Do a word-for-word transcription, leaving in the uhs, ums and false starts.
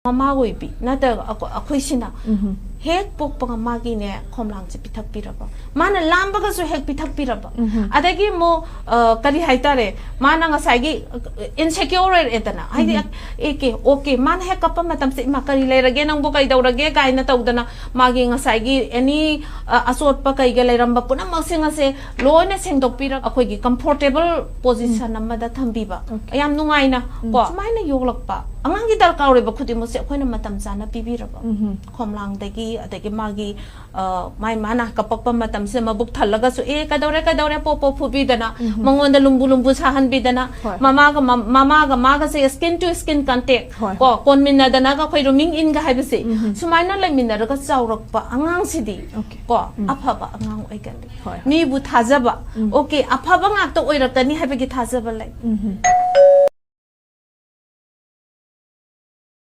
ꯃꯃꯥ ꯑꯣꯏꯕꯤ ꯅꯠꯇ꯭ꯔꯒ ꯑꯩꯈꯣꯏ- ꯑꯩꯈꯣꯏꯁꯤꯅ ꯍꯦꯛ ꯄꯣꯛꯄꯒ ꯃꯥꯒꯤꯅꯦ ꯈꯣꯝꯂꯥꯡꯁꯦ ꯄꯤꯊꯛꯄꯤꯔꯕ, ꯃꯥꯅ ꯂꯥꯝꯕꯒꯁꯨ ꯍꯦꯛ ꯄꯤꯊꯛꯄꯤꯔꯕ, ꯎꯝ꯫ ꯑꯗꯒꯤ ꯑꯃꯨꯛ ꯑ, ꯀꯔꯤ ꯍꯥꯏꯇꯥꯔꯦ, ꯃꯥꯅ ꯉꯁꯥꯏꯒꯤ ꯏꯟꯁꯦꯀ꯭ꯌꯣꯔ ꯑꯣꯏꯔꯛꯑꯦꯗꯅ, ꯍꯥꯏꯗꯤ ꯎꯝ꯫ ꯑꯦ ꯀꯦ ꯑꯣ ꯀꯦ ꯃꯥꯅ ꯍꯦꯛ ꯀꯞꯄ ꯃꯇꯝꯁꯦ ꯏꯃꯥ ꯀꯔꯤ ꯂꯩꯔꯒꯦ ꯅꯪꯕꯨ ꯀꯩꯗꯧꯔꯒꯦ ꯀꯥꯏꯅ ꯇꯧꯗꯅ ꯃꯥꯒꯤ ꯉꯁꯥꯏꯒꯤ ꯑꯦꯅꯤ ꯑꯆꯣꯠꯄ ꯀꯩꯒ ꯂꯩꯔꯝꯕ ꯄꯨꯝꯅꯃꯛꯁꯤꯡ ꯑꯁꯦ ꯂꯣꯏꯅ ꯁꯦꯡꯗꯣꯛꯄꯤꯔꯒ ꯑꯩꯈꯣꯏꯒꯤ ꯀꯝꯐꯣꯔꯇꯦꯕꯜ ꯄꯣꯖꯤꯁꯟ ꯑꯃꯗ ꯊꯝꯕꯤꯕ, Okay. ꯌꯥꯝ ꯅꯨꯡꯉꯥꯏꯅ ꯎꯝ꯫ ꯀꯣ ꯁꯨꯃꯥꯏꯅ ꯌꯣꯛꯂꯛꯄ ꯑꯉꯥꯡꯒꯤ ꯗꯔꯀꯥꯔ ꯑꯣꯏꯕ ꯈꯨꯗꯤꯡꯃꯛꯁꯦ ꯑꯩꯈꯣꯏꯅ ꯃꯇꯝ ꯆꯥꯅ ꯄꯤꯕꯤꯔꯕ, ꯎꯝ꯫ ꯈꯣꯝꯂꯥꯡꯗꯒꯤ ꯑꯗꯒꯤ ꯃꯥꯒꯤ ꯑ, ꯃꯥꯏ ꯃꯥꯅ ꯀꯞꯄꯛꯄ ꯃꯇꯝꯁꯤꯗ ꯃꯕꯨꯛ ꯊꯜꯂꯒꯁꯨ ꯑꯦ ꯀꯩꯗꯧꯔꯦ ꯀꯩꯗꯧꯔꯦ ꯄꯣ ꯄꯣ ꯐꯨꯕꯤꯗꯅ ꯎꯝ꯫ ꯃꯉꯣꯟꯗ ꯂꯨꯝꯕꯨ ꯂꯨꯝꯕꯨ ꯁꯥꯍꯟꯕꯤꯗꯅ ꯍꯣꯏ꯫ ꯃꯃꯥꯒ ꯃ- ꯃꯃꯥꯒ ꯃꯥꯒꯁꯦ ꯁ꯭ꯀꯤꯟ ꯇꯨ ꯁ꯭ꯀꯤꯟ ꯀꯟꯇꯦꯛ ꯍꯣꯏ, ꯀꯣ ꯍꯣꯏ꯫ ꯀꯣꯟꯃꯤꯟꯅꯗꯅꯒ ꯑꯩꯈꯣꯏ ꯔꯨꯃꯤꯡ ꯏꯟꯒ ꯍꯥꯏꯕꯁꯦ ꯎꯝ꯫ ꯁꯨꯃꯥꯏꯅ ꯂꯩꯃꯤꯟꯅꯔꯒ ꯆꯥꯎꯔꯛꯄ ꯑꯉꯥꯡꯁꯤꯗꯤ Okay. ꯀꯣ ꯎꯝ꯫ ꯑꯐꯕ ꯑꯉꯥꯡ ꯑꯣꯏꯒꯜꯂꯤ꯫ ꯍꯣꯏ, ꯍꯣꯏ꯫ ꯃꯤꯕꯨ ꯊꯥꯖꯕ, ꯎꯝ꯫ ꯑꯣꯀꯦ ꯑꯐꯕ ꯉꯥꯛꯇ ꯑꯣꯏꯔꯛꯀꯅꯤ ꯍꯥꯏꯕꯒꯤ ꯊꯥꯖꯕ ꯂꯩ꯫ ꯎꯝ꯫